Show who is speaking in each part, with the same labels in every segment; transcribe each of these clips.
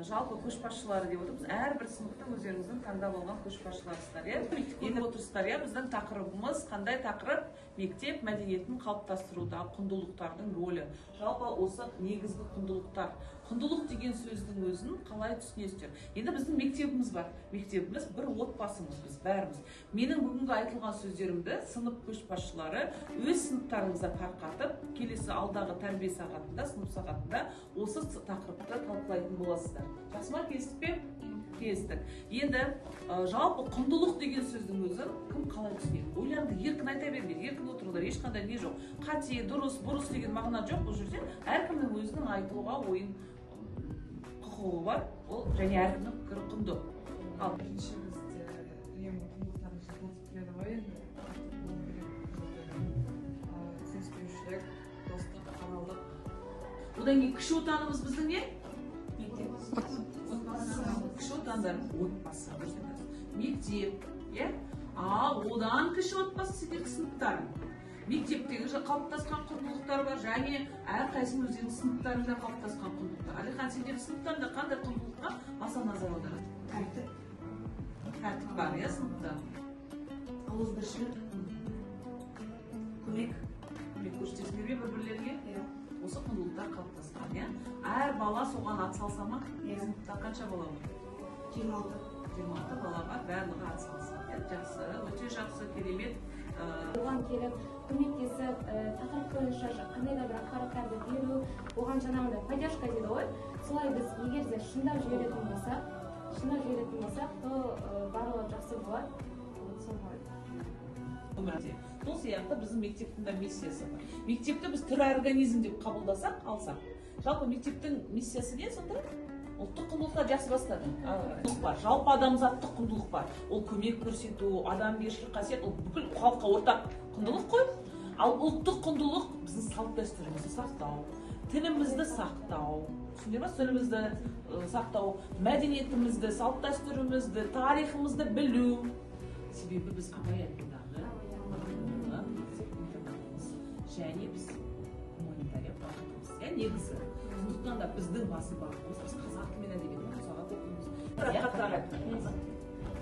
Speaker 1: Жалпы көшбасшылары деп отырмыз. Әрбір сыныптың өздеріңіздің таңдап алған көшбасшыларысыздар, иә? Енді отырсыздар, иә? Біздің тақырыбымыз қандай тақырып? Мектеп мәдениетін қалыптастырудағы құндылықтардың рөлі. Жалпы осы негізгі құндылықтар. Құндылық деген сөздің өзін қалай түсінесіздер? Енді біздің мектебіміз бар. Мектебіміз бір отбасымыз, біз бәріміз. Менің бүгінгі айтылған сөздерімді сынып көшбасшылары өз сыныптарыңызда тарқатып, келесі алдағы тәрбие сағатында, сынып сағатында осы тақырыпты талқылайтын боласыздар. Жақсы ма, келістік пе? Келістік. Енді жалпы құндылық деген сөздің өзін кім қалай түсінеді? Ойларыңды еркін айта беріңдер, еркін отырыңдар, ешқандай не жоқ. Қате, дұрыс, бұрыс деген мағына жоқ бұл жерде. Әркімнің өзінің айтуға ойын құқығы бар, ол және әркімнің пікірі құнды. Ал
Speaker 2: бірінші бізде үнемі құндылықтарымыз тәртіп келеді ғой енді. Тәртіп болу керек. Түсініспеушілік, достық, адалдық.
Speaker 1: Одан кейін кіші отанымыз біздің не? Мектеп. Кіші отандарымыз отбасы, дұрыс айтасыз. Мектеп, иә? Ал одан кіші отбасы сендердің сыныптарың. Мектептегі қалыптасқан құндылықтар бар және әрқайсының өздерінің сыныптарында қалыптасқан құндылықтар. Әлихан, сендердің сыныптарында қандай құндылыққа баса назар аударады?
Speaker 3: Тәртіп.
Speaker 1: Тәртіп бар, иә, сыныпта?
Speaker 3: Ауызбіршілік, көмек.
Speaker 1: Көмек көрсетесіңдер ме бір-бірлеріңе?
Speaker 3: Иә.
Speaker 1: Осы құндылықтар қалыптасқан, иә? Әр бала соған атсалыса ма?
Speaker 3: Иә.
Speaker 1: Сыныпта қанша бала бар?
Speaker 3: 26.
Speaker 1: 26 бала бар, барлығы атсалысады. Иә, жақсы, өте жақсы, керемет.
Speaker 4: Оған келіп көмектесіп, тақырып бойынша қандай да бір ақпараттарды беру, оған жаңағындай поддержка дейді ғой. Солай біз егер де шындап жіберетін болсақ, то барлығы жақсы болады. Вот солай.
Speaker 1: Өмірде. Сол сияқты біздің мектептің де миссиясы бар. Мектепті біз тірі организм деп қабылдасақ, алсақ. Жалпы мектептің миссиясы не сонда? Ұлттық құндылықтар, жақсы бастадың. Құндылық бар. Жалпы адамзаттық құндылық бар. Ол көмек көрсету, адамгершілік қасиет, ол бүкіл халыққа ортақ құндылық қой. Ал ұлттық құндылық біздің салт дәстүрімізді сақтау, тілімізді сақтау. Түсіндіңдер ма? Тілімізді сақтау, мәдениетімізді, салт дәстүрімізді, тарихымызды білу. Себебі біз Абай атындағы мектеп интернатымыз және біз гуманитария бағытымыз, иә, негізі. Сондықтан да біздің басым бағытымыз, біз қазақ тілі мен әдебиетін 10 сағат оқимыз. Қаттырақ айт.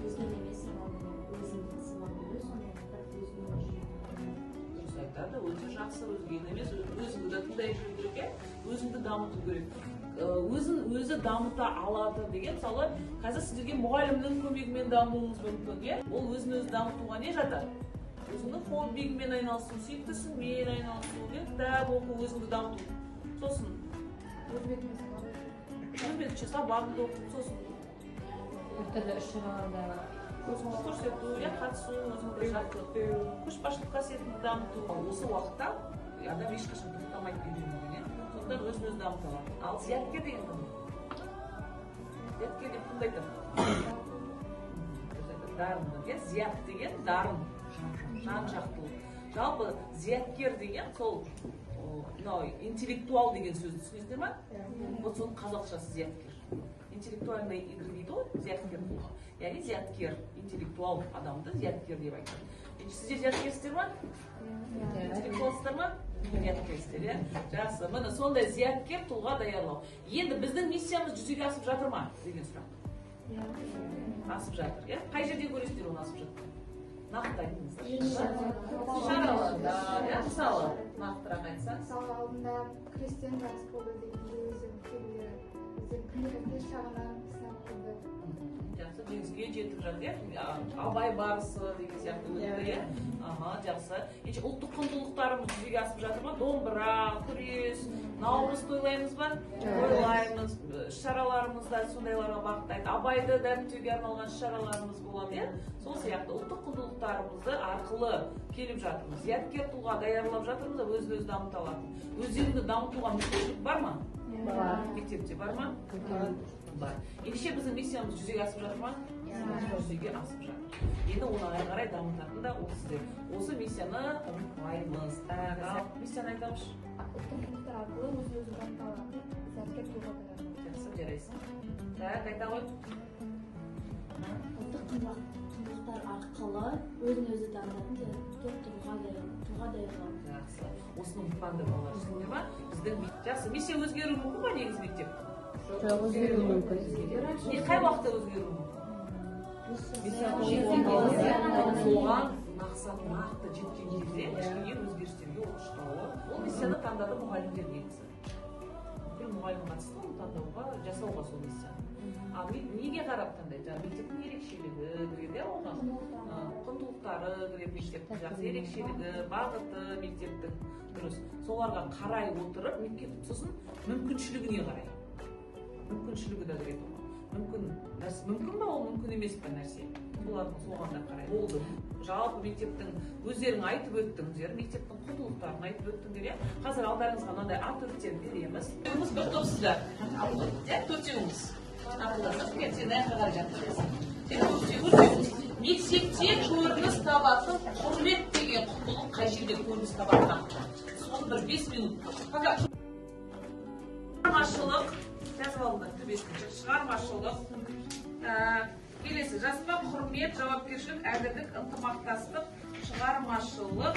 Speaker 5: Өзін емес, алдымен өзін сыйлап білу, сонымен қатар өзінің жүрегін.
Speaker 1: Дұрыс айтады, өте жақсы. Өзгені емес, өзіңді де тыңдай жүру керек, иә, өзіңді дамыту керек. Өзін өзі дамыта алады деген, мысалы, қазір сіздерге мұғалімнің көмегімен дамуыңыз мүмкін, иә. Ол өзін өзі дамытуға не жатады? Өзіңнің хоббиіңмен айналысу, сүйікті ісіңмен айналысу, иә, кітап оқу, өзіңді дамыту, сосын
Speaker 2: Өз бетімен сабақ оқу.
Speaker 1: Өз бетінше сабағыңды оқу, сосын
Speaker 5: Әртүрлі іс шараларда
Speaker 1: өзіңді көрсету, иә, қатысу, өзіңді жақсы көшбасшылық қасиетіңді дамыту. Ал осы уақытта адам ешқашан тоқтамайды үйренуден, иә, сондықтан өзін өзі дамыта алады. Ал зияткер деген кім? Зияткер деп кімді айтады? Дұрыс айтады, дарынды, иә. Зият деген дарын, жан жақтылық. Жалпы зияткер деген сол мынау интеллектуал деген сөзді түсінесіздер ма? Вот соның қазақшасы зияткер. Интеллектуальные игры дейді ғой, зияткер болу, яғни зияткер, интеллектуал адамды зияткер деп айтады. Енді сіздер зияткерсіздер ма? Интеллектуалсыздар ма? Зияткерсіздер, иә, жақсы. Міне, сондай зияткер тұлға даярлау. Енді біздің миссиямыз жүзеге асып жатыр ма деген сұрақ. Асып жатыр, иә. Қай жерден көресіздер оны асып жатқанын? Нақты айтыңыздар. Шараларда, иә. Мысалы, нақтырақ айтсаң.
Speaker 6: Мысалы, алдында күрестен жарыс болды дегенде өздерінің кейбіреулері өздерінің күнделікті шағынан сынап көрді.
Speaker 1: Жақсы, жеңіске жетіп жатыр, иә. Абай барысы деген сияқты өтті, иә. Аха, жақсы. Енді ұлттық құндылықтарымыз жүзеге асып жатыр ма? Домбыра, күрес, наурыз тойлаймыз ба? Тойлаймыз. Іс шараларымыз да сондайларға бағыттайды. Абайды дәріптеуге арналған іс шараларымыз болады, иә. Сол сияқты ұлттық құндылықтарымызды арқылы келіп жатырмыз. Зияткер тұлға даярлап жатырмыз да, өзін өзі дамыта алатын. Өздеріңді дамытуға мүмкіншілік бар ма?
Speaker 5: Бар.
Speaker 1: Мектепте бар ма? Бар. Ендеше біздің миссиямыз жүзеге асып жатыр ма? Жүзеге асып жатыр. Енді оны ары қарай дамытатын да ол сіздер. Осы миссияны ұмытпаймыз. Так, ал миссияны айтамызшы.
Speaker 6: Ұлттық құндылықтар арқылы өзін өзі дамыта алатын зияткер тұлға даярлау.
Speaker 1: Жақсы, жарайсың. Так, айта ғой.
Speaker 5: Ұлттық құндылықтар арқылы өзін өзі дамытатын зияткер тұлға даярлау.
Speaker 1: Жақсы. Осыны ұмытпаңдар, балалар, түсіндіңдер ма? Біздің жақсы, миссия өзгеруі мүмкін ба негізі мектептің?
Speaker 3: Жоқ, өзгеруі мүмкін.
Speaker 1: Не, қай уақытта өзгеруі мүмкін? Оған мақсат нақты жеткен кезде кішкене өзгерістерге ол ұшырауы. Ол миссияны таңдады мұғалімдер негізі. Бүкіл мұғалім қатысты оны таңдауға, жасауға сол миссияны. Ал неге қарап таңдайды? Жаңағы мектептің ерекшелігі кіреді, оған құндылықтары кіреді, мектептің жақсы ерекшелігі, бағыты мектептің дұрыс. Соларға қарай отырып, мектеп сосын мүмкіншілігіне қарай. Мүмкіншілігі де кіреді оған. Мүмкін ба ол, мүмкін емес па нәрсе? Солардың соған да қарай. Болды. Жалпы мектептің өздерің айтып өттіңдер, мектептің құндылықтарын айтып өттіңдер, иә? Қазір алдарыңызға мынандай А4-тен береміз. Бір топ сіздер. Иә, төртеуіңіз. Ақылдасып, сен аяққа қарай жатырсың. Сен төртеуіңіз. Мектепте көрініс табатын құрмет деген құндылық қай жерде көрініс табады нақты? Соны бір 5 минут. Пока. Шығармашылық жазып алыңдар төбесіне. Шығармашылық. Келесі жазба құрмет, жауапкершілік, әділдік, ынтымақтастық, шығармашылық.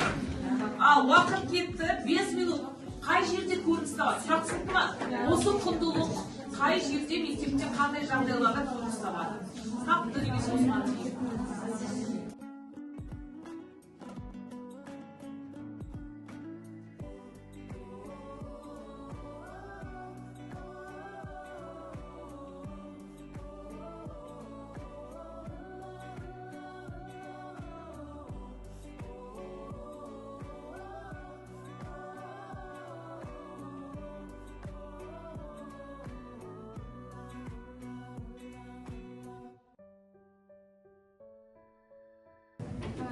Speaker 1: Ал уақыт кетті, 5 минут. Қай жерде көрініс табады? Сұрақ түсінікті ма? Осы құндылық қай жерде, мектепте қандай жағдайларда көрініс табады? Тапты немесе осыған дейін.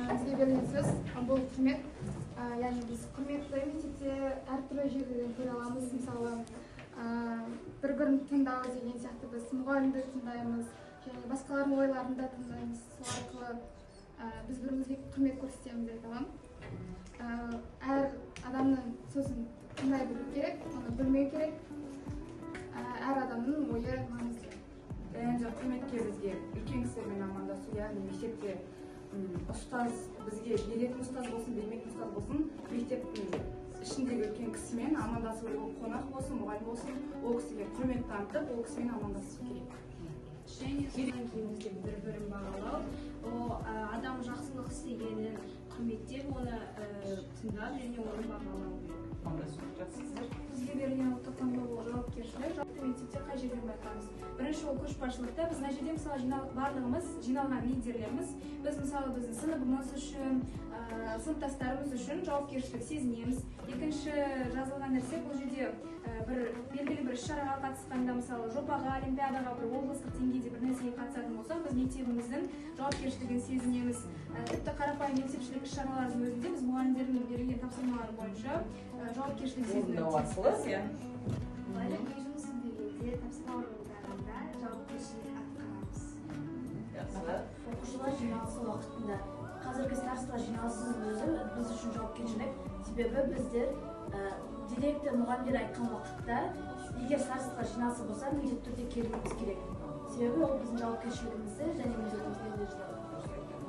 Speaker 6: Бізге берілген сөз бұл құрмет. Яғни біз құрметті мектепте әртүрлі жерлерден көре аламыз. Мысалы, бір-бірін тыңдау деген сияқты біз мұғалімді тыңдаймыз және басқалардың ойларын да тыңдаймыз. Сол арқылы біз бірімізге құрмет көрсетеміз деп айта аламын. Әр адамның сөзін тыңдай білу керек, оны білмеу керек. Әр адамның ойы маңызды.
Speaker 2: Және де құрметке бізге үлкен кісілермен амандасу, яғни мектепте ұстаз, бізге беретін ұстаз болсын, бермейтін ұстаз болсын, мектептің ішіндегі үлкен кісімен амандасу керек. Ол қонақ болсын, мұғалім болсын, ол кісіге құрмет танытып, ол кісімен амандасу керек.
Speaker 5: Және содан кейін бізге бір-бірін бағалау, ол адам жақсылық істегенін құрметтеп, оны тыңдап және оны бағалау керек.
Speaker 6: Бізге берілген ұлттық таңдау ол жауапкершілік. Жалпы мектепте қай жерден байқаймыз?
Speaker 4: Бірінші ол көшбасшылықта. Біз мына жерде мысалы барлығымыз жиналған лидерлеріміз. Біз мысалы біздің сыныбымыз үшін, сыныптастарымыз үшін жауапкершілік сезінеміз. Екінші жазылған нәрсе бұл жерде бір белгілі бір іс-шараға қатысқанда, мысалы жобаға, олимпиадаға, бір облыстық деңгейде бір нәрсеге қатысатын болсақ, біз мектебіміздің жауапкершілігін сезінеміз. Тіпті қарапайым мектепшілік іс-шаралардың өзінде біз мұғалімдердің берілген тапсырмалары бойынша жауапкершілік сезінеміз.
Speaker 5: Мұғалім үй жұмысын бергенде, тапсырма орындағанда жауапкершілік атқарамыз.
Speaker 3: Оқушылар жиналысы уақытында, қазіргі старосталар жиналысының өзі біз үшін жауапкершілік. Себебі біздер директор мұғалімдер айтқан уақытта, егер старосталар жиналысы болса, міндетті түрде келуіміз керек. Себебі ол біздің жауапкершілігімізді және міндетімізді жазады.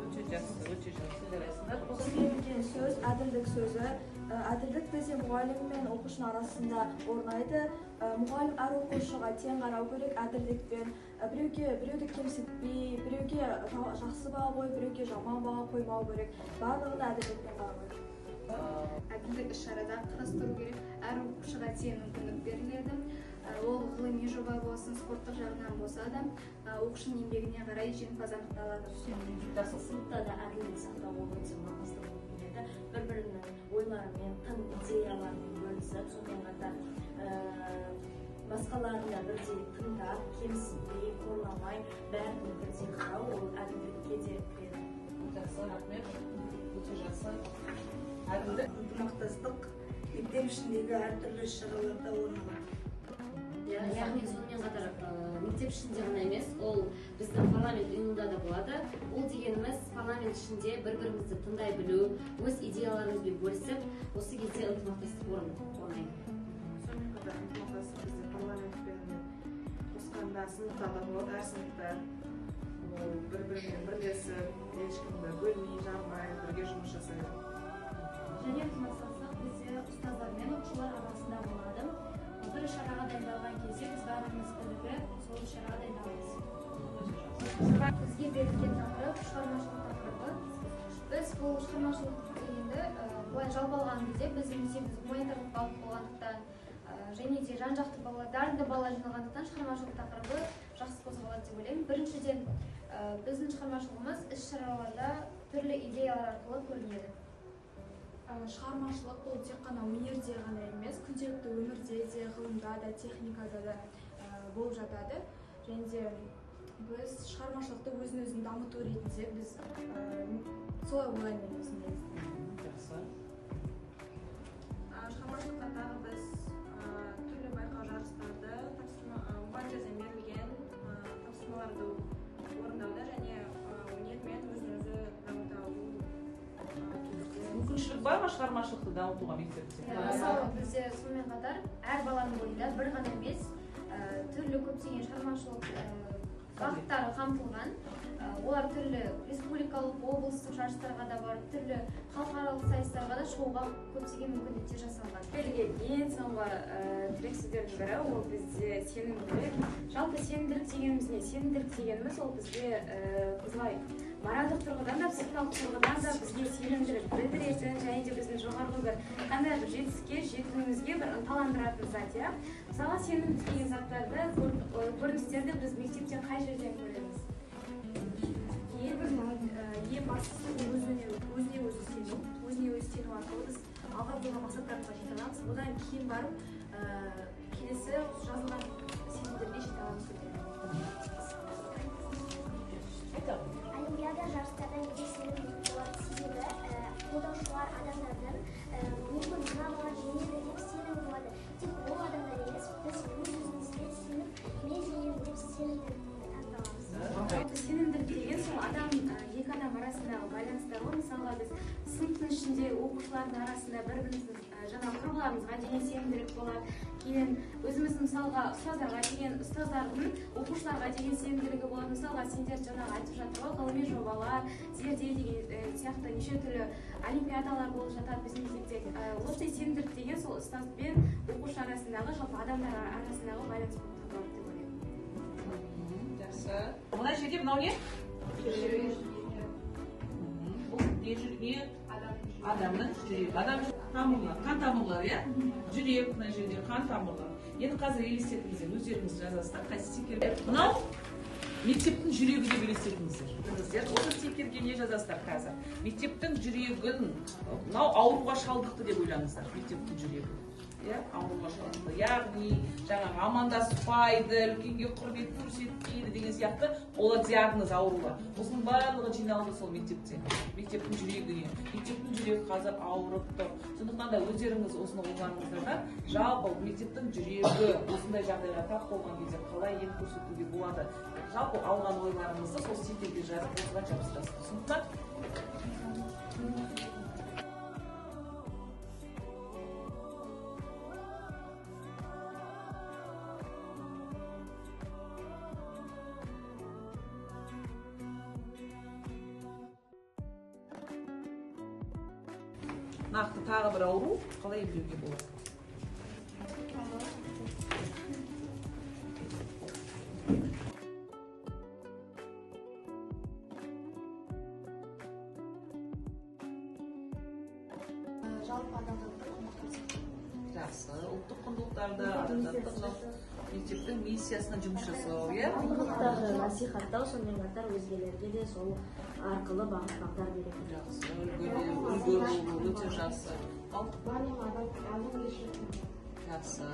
Speaker 1: Өте жақсы, өте жақсы, жарайсыңдар.
Speaker 7: Бізге берілген сөз әділдік сөзі. Әділдік бізде мұғалім мен оқушының арасында орнайды. Мұғалім әр оқушыға тең қарау керек әділдікпен. Біреуді кемсітпей, біреуге жақсы баға қойып, біреуге жаман баға қоймау керек. Барлығына әділдікпен қарау керек.
Speaker 6: Әділдік іс-шарада қарастыру керек. Әр оқушыға тең мүмкіндік беріледі. Ол ғылыми жоба болсын, спорттық жағынан болса да, оқушының еңбегіне қарай жеңімпаз анықталады.
Speaker 5: Сыныпта да әділдік сақтау ол өте маңызды болып келеді. Бір-бірінің ойларымен, тың идеяларымен бөлісіп, сонымен қатар басқаларын да бірдей тыңдап, кемсітпей, қорламай, бәріне бірдей қарау ол әділдікке де кіреді.
Speaker 1: Жақсы, рахмет. Өте жақсы. Әділдік.
Speaker 3: Ынтымақтастық мектеп ішіндегі әртүрлі іс-шараларда орын алады.
Speaker 5: Яғни сонымен қатар мектеп ішінде ғана емес, ол біздің парламент ұйымында да болады. Ол дегеніміз парламент ішінде бір-бірімізді тыңдай білу, өз идеяларымызбен бөлісіп, осы кезде ынтымақтастық орнайды.
Speaker 2: Сонымен қатар ынтымақтастық бізде парламентпен қосқанда сыныпта да болады, әр сыныпта ол бір-бірімен бірлесіп, ешкімді бөлмей, жармай, бірге жұмыс жасайды.
Speaker 5: Және ынтымақтастық бізде ұстаздар мен оқушылар арасында болады.
Speaker 3: Бір шараға дайындалған кезде біз барлығымыз бірігіп сол шараға дайындаламыз.
Speaker 8: Бізге берілген тақырып шығармашылық тақырыбы. Біз бұл шығармашылық дегенді былай жалпы алған кезде біздің мектебіміз гуманитарлық бағыт болғандықтан және де жан-жақты балалар, дарынды балалар жиналғандықтан шығармашылық тақырыбы жақсы қозғалады деп ойлаймын. Біріншіден, біздің шығармашылығымыз іс-шараларда түрлі идеялар арқылы көрінеді.
Speaker 6: Шығармашылық бұл тек қана өнерде ғана емес, күнделікті өмірде де, ғылымда да, техникада да болып жатады. Және де біз шығармашылықты өзін-өзін дамыту ретінде біз солай ойлаймын өзім негізі.
Speaker 1: Жақсы.
Speaker 9: Шығармашылықта тағы біз түрлі байқау жарыстарды, мұғалімдерден берілген тапсырмаларды орындауда және өнермен өзін-өзі дамыта алу.
Speaker 1: Мүмкіншілік бар ма шығармашылықты дамытуға мектепте?
Speaker 8: Мысалы, бізде сонымен қатар әр баланың бойында бір ғана емес, түрлі көптеген шығармашылық бағыттары қамтылған. Олар түрлі республикалық, облыстық жарыстарға да барып, түрлі халықаралық сайыстарға да шығуға көптеген мүмкіндіктер жасалған.
Speaker 2: Берілген ең соңғы тірек сөздердің бірі ол бізде сенімділік. Жалпы сенімділік дегеніміз не? Сенімділік дегеніміз ол бізге былай моральдық тұрғыдан да, психикалық тұрғыдан да бізге сенімділік білдіретін және де біздің жоғарғы бір қандай бір жетістікке жетуімізге бір ынталандыратын зат, иә. Мысалы, сенімділік деген заттарды, көріністерді біз мектептен қай жерден көреміз?
Speaker 4: Ең бастысы өзіне өзі сену. Өзіне өзі сену арқылы біз алға қойған мақсаттарымызға жете аламыз. Одан кейін барып келесі жазылған сенімдерге жете аламыз деп ойлаймын.
Speaker 10: Олимпиада жарыстарда неге сенім болады? Себебі қолдаушылар адамдардың мүмкін мына бала жеңеді деп сенім болады. Тек ол адамдар емес, біз өз-өзімізге сеніп, мен жеңемін деп сенімділік таныта аламыз.
Speaker 2: Сенімділік деген сол адам, екі адам арасындағы байланыстар ғой. Мысалға, біз сыныптың ішінде оқушылардың арасында бір-біріміздің жаңа құрбыларымызға деген сенімділік болады. Кейін өзіміздің мысалға ұстаздарға деген, ұстаздардың оқушыларға деген сенімділігі болады. Мысалға, сендер жаңағы айтып жатыр ғой, ғылыми жобалар, зерде деген сияқты неше түрлі олимпиадалар болып жатады біздің мектепте. Осы сенімділік деген сол ұстаз бен оқушы арасындағы, жалпы адамдар арасындағы байланыс болып табылады деп ойлаймын.
Speaker 1: Жақсы. Мына жерде мынау не? Бұл не? Адамның жүрегі. Адам тамырлары, қан тамырлары, иә? Жүрек мына жерде қан тамырлары. Енді қазір елестетіңіздер, өздеріңіз жазасыздар, қай стикер. Мынау мектептің жүрегі деп елестетіңіздер. Осы стикерге не жазасыздар қазір? Мектептің жүрегін, мынау ауруға шалдықты деп ойлаңыздар, мектептің жүрегі. Иә, ауруға шалдықты. Яғни жаңағы амандаспайды, үлкенге құрмет көрсетпейді деген сияқты, олар диагноз аурулар. Осының барлығы жиналды сол мектепте, мектептің жүрегіне. Мектептің жүрегі қазір ауырып тұр. Сондықтан да өздеріңіз осыны ойланыңыздар да, жалпы мектептің жүрегі осындай жағдайға тап болған кезде қалай ем көрсетуге болады? Жалпы алған ойларыңызды сол стикерге жазып, осыған жабыстырасыз. Түсінікті ма? Нақты тағы бір ауру қалай емдеуге болады?
Speaker 3: Жалпы адамзаттық құндылықтар.
Speaker 1: Жақсы, ұлттық құндылықтарды, адамзаттық мектептің миссиясына жұмыс жасау, иә?
Speaker 5: Құндылықтарды насихаттау, сонымен қатар өзгелерге де сол арқылы бағыт бағдар береді.
Speaker 1: Жақсы, үлгі болу өте жақсы. Ал
Speaker 6: Барлығы адамгершілік.
Speaker 1: Жақсы.